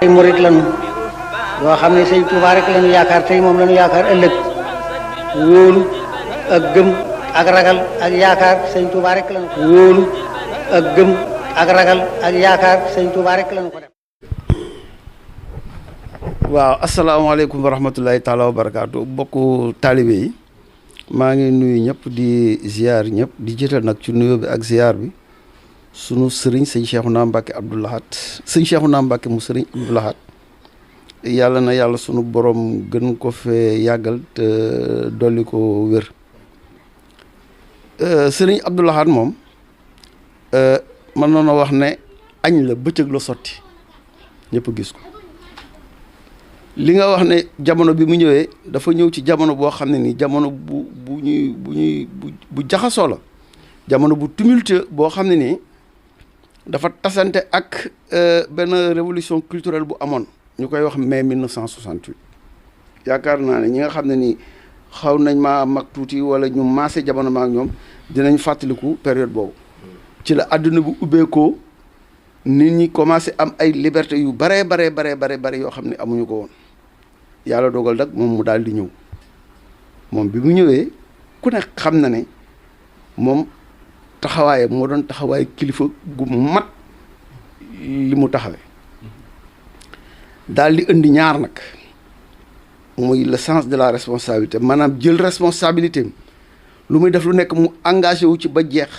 ay murit lañu yoo xam ne sëñ Tuubaa rek lañu yaakaar tey moom lañu yaakaar ëllëg wóolu ak gëm ak ragal ak yaakaar sëñ Tuubaa rek lañu ko wóolu ak gëm ak ragal ak yaakaar sëñ Tuubaa rek lañu ko def. waaw asalaamaaleykum wa rahmatulahi taala wa barakaatu bokku taalibe yi maa ngi nuyu ñëpp di ziar ñëpp di jiital nag ci nuyoo bi ak ziar bi sunu sëriñ sëñ Cheikhouna Mbacké Abdou Lahad sëñ Cheikhouna Mbacké mu sëriñ Abdou Lahad yàlla na yàlla sunu borom gën ko fee yàggal te dolli ko wér. sëriñ Abdou Lahad moom mën noona wax ne añ la bëccëg la sotti ñëpp gis ko. li nga wax ne jamono bi mu ñëwee dafa ñëw ci jamono boo xam ne nii jamono bu jaxasoo la jamono bu tumultueux boo xam ne nii dafa tasante ak benn révolution culturelle bu amoon ñu koy wax mai 1968 yaakaar naa ne ñi nga xam ne nii xaw nañ maa mag tuuti wala ñu maase jamono ma ak ñoom dinañ fàttaliku période boobu ci la àdduna bu ubbeekoo nit ñi commencé am ay liberté yu bare yoo xam ne amuñu ko woon yàlla dogal nag moom mu daal di ñëw moom bi mu ñëwee ku ne xam na ne moom taxawaayam moo doon taxawaay kilifa gu mat li mu taxawee daal di indi ñaar nag muy le sens de la responsabilité maanaam jël responsabilité am lu muy def lu nekk mu engagé wu ci ba jeex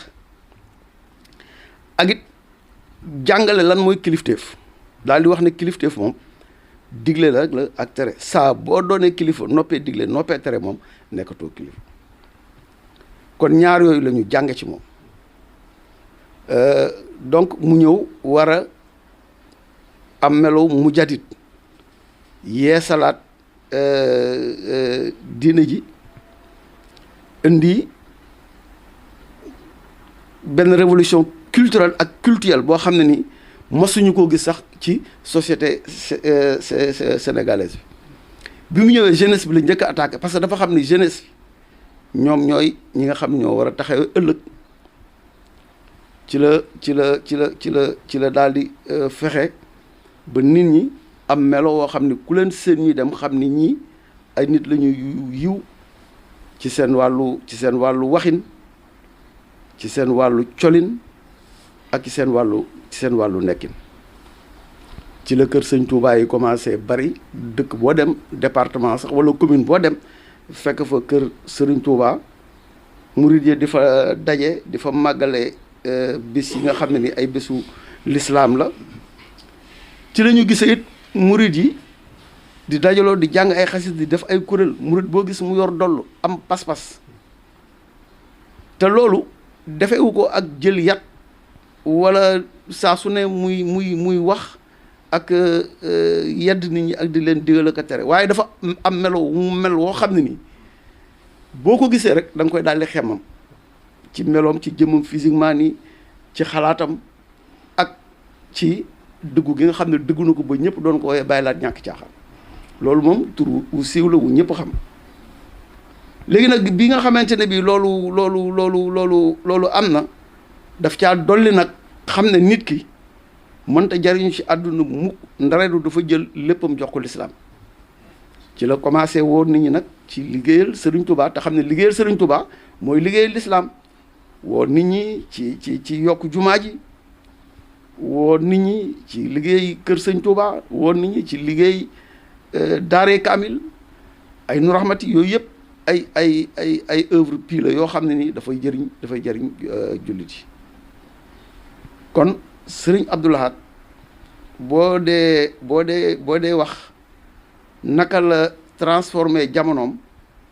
ak it jàngale lan mooy kilifteef daal di wax ne kilifteef moom digle la rek la ak tere saa boo doonee kilifa noppee digle noppee tere moom nekkatoo kilifa kon ñaar yooyu la ñu jànge ci moom donc mu ñëw war a am melo mu jadit yee salaat diine ji indi benn révolution culturelle ak culturelle boo xam ne ni mosuñu koo gis sax ci société sénégalaise bi mu ñëwee jeunesse bi la njëkk a attaqué parce que dafa xam ni jeunesse bi ñoom ñooy ñi nga xam ñoo war a taxawee ëllëg ci la daal di fexe ba nit ñi am melo woo xam ni ku leen seen ñuy dem xam ni ñii ay nit la ñuy yiw ci seen wàllu waxin ci seen wàllu colin ak ci seen wàllu nekkin ci la kër sëñ Touba yi commencé bari dëkk boo dem département sax wala commune boo dem fekk fa kër Sëriñ Touba murid yi di fa daje di fa màggale bis yi nga xam ne ni ay bésu lislaam la ci la ñu gisee it murid yi di dajaloo di jàng ay xasit di def ay kuréel murid boo gis mu yor dollu am pas-pas te loolu defewu ko ak jël yat wala saa su ne muy wax ak yedd nit ñi ak di leen digal ak a tere waaye dafa am melo mu mel woo xam ne nii boo ko gisee rek da nga koy daal di xemmam ci meloom ci jëmmam physiquement nii ci xalaatam ak ci dëggu gi nga xam ne dëggu na ko ba ñëpp doon ko woowee bàyyi laat ñàkk caaxaan loolu moom tur wu siiw la wu ñëpp xam léegi nag bi nga xamante ne bii loolu am na daf caa dolli nag xam ne nit ki mënta jariñu ci àdduna mukk ndareedu dafa jël léppam jox ko lislaam ci la commencé woo nit ñi nag ci liggéeyal Sëriñ Touba te xam ne liggéeyal Sëriñ Touba mooy liggéeyal lislaam woo nit ñi ci yokk jumaa ji woo nit ñi ci liggéey kër Sëriñ Touba woo nit ñi ci liggéey daaree kaamil ay nu raxmati yooyu yëpp ay œuvre pie la yoo xam ne ni dafay jëriñ jullit yi kon Sëriñ Abdou Lahad boo dee wax naka la transformé jamonoom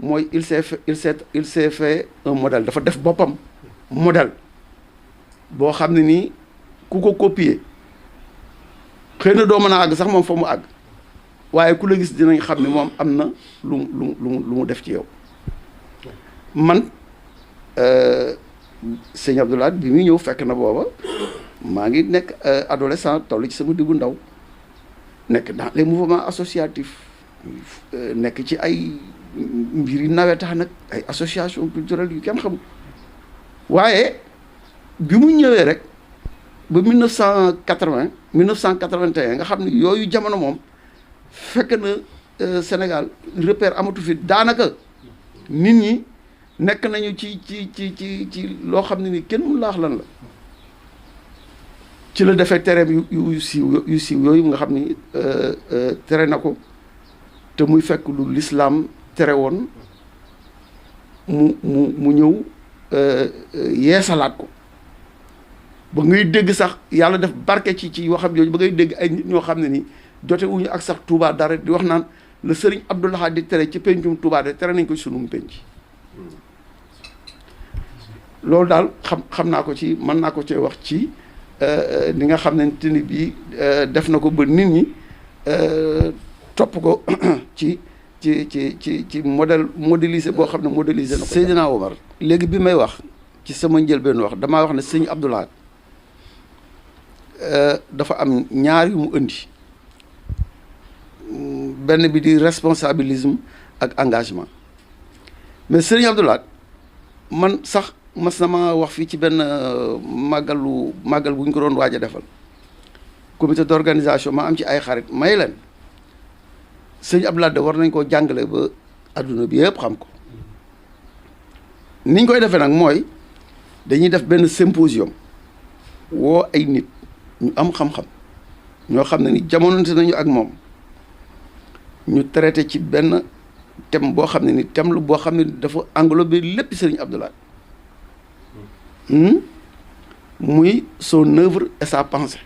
mooy il s'est fait un modèle dafa def boppam modèle boo xam ne nii ku ko copier xëy na doo mën a àgg sax moom fa mu àgg waaye ku la gis dinañ xam ne moom am na lu mu def ci yow man sëñ Abdou Lahad bi muy ñëw fekk na booba maa ngi nekk adolescent toll ci sama diggu ndaw nekk dans les mouvements associatifs nekk ci ay mbiri nawetax nag ay association culturelle yu kenn xamul waaye bi mu ñëwee rek ba 1980 1981 nga xam ne yooyu jamono moom fekk na Sénégal repère amatu fi daanaka nit ñi nekk nañu ci loo xam ne ni kenn mu laax lan la ci la defee tereem yu siiw yooyu nga xam ni tere na ko te muy fekk lu lislaam tere woon mu ñëw yeesalaat ko ba ngay dégg sax yàlla def barke ci waxam yooyu ba ngay dégg ay nit ñoo xam ne ni jote wuñu ak sax Touba dara di wax naan le sëriñ Abdou Lahad di tere ci pencum Touba de tere nañ ko sunum penc loolu daal xam naa ko ci mën naa ko cee wax ci li nga xam ne ni bii def na ko ba nit ñi topp ko ci modélisé boo xam ne modélisé na ko. Seydina Omar léegi bi may wax ci sama njëlbeen wax damaa wax ne sëñ Abdou Lahad dafa am ñaar yu mu indi benn bi di responsabilisme ak engagement mais sëñ Abdou Lahad man sax mas na ma wax fii ci benn màggal bu ñu ko doon waaj a defal comité d'organisation ma am ci ay xarit may leen sëñ Abdou Lahad war nañ koo jàngale ba adduna bi yëpp xam ko niñ koy defee nag mooy dañuy def benn symposium woo ay nit ñu am xam-xam ñoo xam ne ni jamononte nañu ak moom ñu traité ci benn thème boo xam ne ni thème lu boo xam ne dafa englobé lépp sëriñ Abdou Lahad muy son œuvre et sa pensée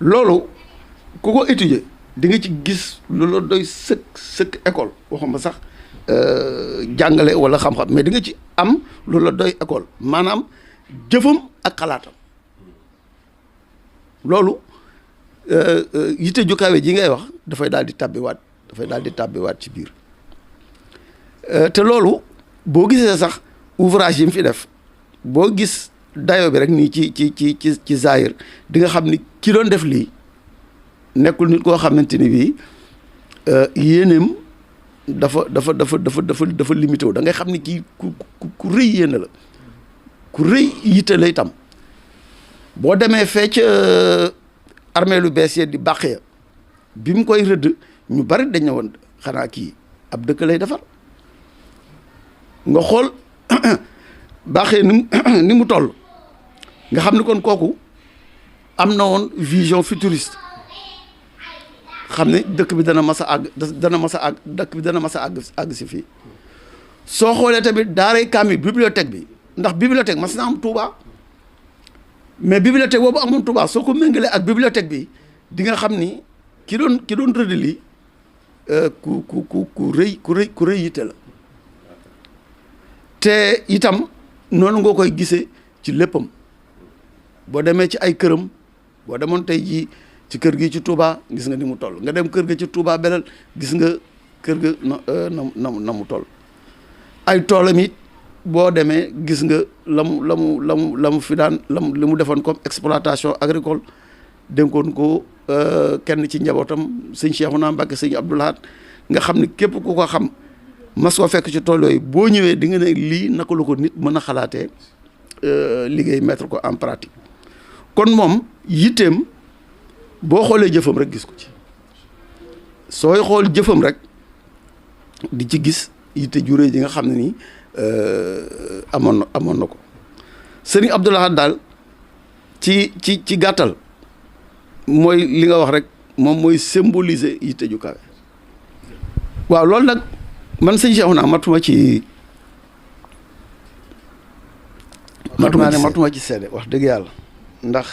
loolu ku ko étudier di nga ci gis lu la doy sëkk école waxuma sax jàngale wala xam-xam mais di nga ci am lu la doy école maanaam jëfam ak xalaatam loolu yitte ju kawe ji ngay wax dafay daal di tàbbiwaat ci biir te loolu boo gisee sax ouvrage yi mu fi def boo gis dayo bi rek nii ci zahir di nga xam ni ki doon def lii nekkul nit koo xamante ni bii yéeneem dafa limité wu da ngay xam ni kii ku rëy yéene la ku rëy yitte la itam boo demee fee ca armée lu bees yi di bàq ya bi mu koy rëdd ñu bari dañ ne woon xanaa kii ab dëkk lay defar nga xool baaxee ni mu toll nga xam ni kon kooku am na woon vision futuriste xam ne dëkk bi dana mas a àgg si fii soo xoolee tamit daaray kaamil bibliothèque bi ndax bibliothèque mas na am Touba mais bibliothèque boobu amoon Touba soo ko méngalee ak bibliothèque bi di nga xam ni ki doon rëdd lii ku rëy yitte la te itam noonu nga koy gisee ci léppam boo demee ci ay këram boo demoon tey jii ci kër gi ci Touba gis nga ni mu toll nga dem kër ga ci Touba Belel gis nga kër ga na mu toll ay toolam it boo demee gis nga la mu fi daan li mu defoon comme exploitation agricole dénkoon ko kenn ci njabootam sëñ Cheikhouna Mbacké sëñ Abdou Lahad nga xam ne képp ku ko xam mas ko fekk ci tool yooyu boo ñëwee di nga ne lii naka la ko nit mën a xalaatee liggéey mettre ko en pratique kon moom yitteem boo xoolee jëfam rek gis ko ci sooy xool jëfam rek di ci gis yitte juré ji nga xam ne nii amoon na ko sëriñ Abdou Lahad daal ci gàttal mooy li nga wax rek moom mooy symboliser yitte ju kawe waaw loolu nag man sëñ Cheikhouna matuma ci seede wax dëgg yàlla ndax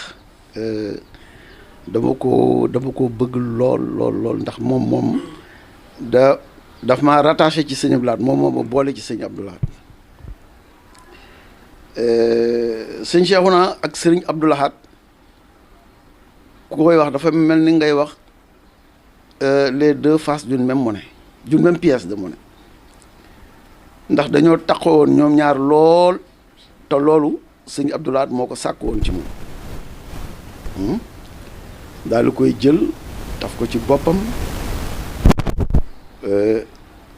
dama ko bëgg lool ndax moom daf ma rattaché ci sëñ Abdou Lahad moom ma boole ci sëñ Abdou Lahad sëñ Cheikhouna ak sëriñ Abdou Lahad ku koy wax dafa mel ni ngay wax les deux faces d'une même monnaie d'une même pièce de monnaie ndax dañoo taxaw woon ñoom ñaar lool te loolu sëñ Abdou Lahad moo ko sàkk woon ci moom daal di koy jël taf ko ci boppam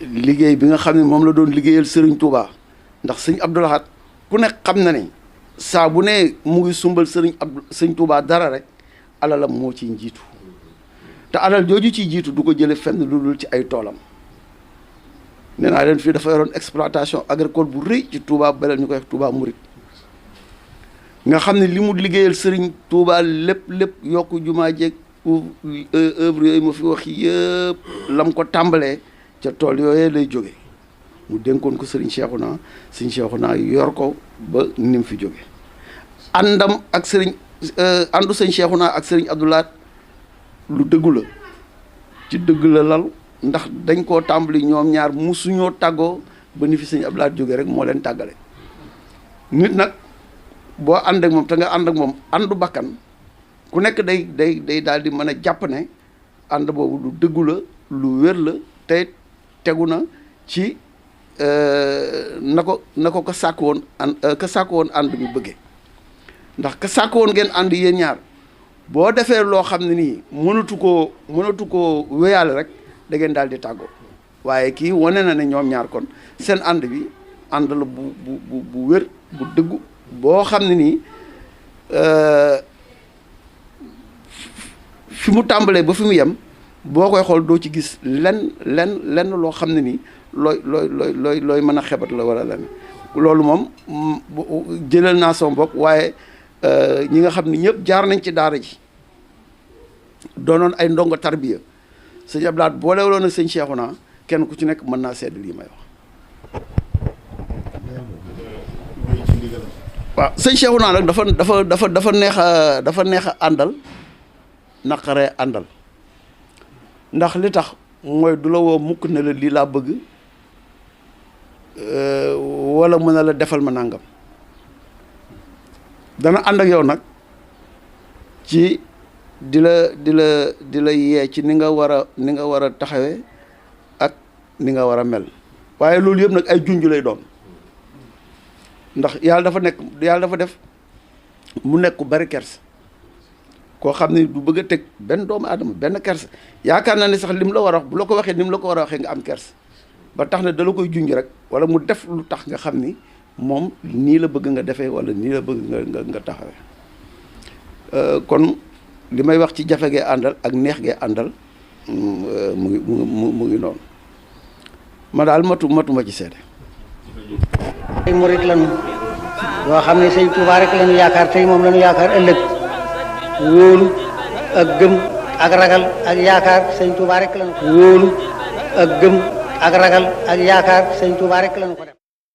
liggéey bi nga xam ne moom la doon liggéeyal Serigne Touba ndax sëñ Abdou Lahad ku nekk xam na ne saa bu ne mu ngi sumbal sëñ Touba dara rek alalam moo ciy njiitu te alal jooju ciy jiitu du ko jële fenn lu dul ci ay toolam. nee naa leen fii dafa yoroon exploitation agricole bu rëy ci Touba Belel ñu koy wax Touba Mouride nga xam ne li mu liggéeyal sëriñ Touba lépp yokk jumaa jeeg œuvre yooyu ma fi wax yëpp lam ko tàmbalee ca tool yooyee lay jóge mu dénkoon ko sëriñ Cheikhouna yor ko ba ni mu fi jóge àndam ak àndu sëriñ Cheikhouna ak sëriñ Abdoulaat lu dëggu la ci dëgg la lal ndax dañ koo tàmbali ñoom ñaar musuñoo tàggoo ba ni fi sëriñ Abdoulaat jóge rek moo leen tàggale nit nag boo ànd ak moom te nga ànd ak moom àndu bakkan ku nekk day daal di mën a jàpp ne ànd boobu lu dëggu la lu wér la te tegu na ci na ko sàkk woon ànd bi bëggee ndax ka sàkk woon ngeen ànd yéen ñaar boo defee loo xam ne nii mënatu koo wéyale rek da ngeen daal di tàggoo waaye kii wane na ne ñoom ñaar kon seen ànd bi ànd la bu wér bu dëggu boo xam ne nii fi mu tàmbalee ba fi mu yem boo koy xool doo ci gis lenn loo xam ne nii looy mën a xebat la wala lenn loolu moom jëlal naa sama bopp waaye ñi nga xam ne ñëpp jaar nañ ci daara ji doonoon ay ndongo tarbiya sëñ Abdoulaat boolewuloon ak sëñ Cheikhouna kenn ku ci nekk mën naa sedd lii may wax. waaw sëñ Cheikhouna nag dafa neex a àndal naqaree àndal ndax li tax mooy du la woo mukk ne la lii laa bëgg wala mën na la defal ma nàngam dana ànd ak yow nag ci di la yee ci ni nga war a taxawee ak ni nga war a mel waaye loolu yëpp nag ay junj lay doon ndax yàlla dafa def mu nekk ku bari kers koo xam ne du bëgg a teg benn doomu aadama benn kers yaakaar naa ne sax lim la war a wax bu la ko waxee ni mu la ko war a waxee nga am kers ba tax na dala koy junj rek wala mu def lu tax nga xam ni moom nii la bëgg nga defee wala nii la bëgg nga taxawee kon li may wax ci jafe gee àndal ak neex gee àndal mu ngi noonu ma daal matuma ci seede. ay murit lañu yoo xam ne sëñ Tuubaa rek lañu yaakaar tey moom lañu yaakaar ëllëg wóolu ak gëm ak ragal ak yaakaar sëñ Tuubaa rek lañu ko wóolu ak gëm ak ragal ak yaakaar sëñ Tuubaa rek lañu ko def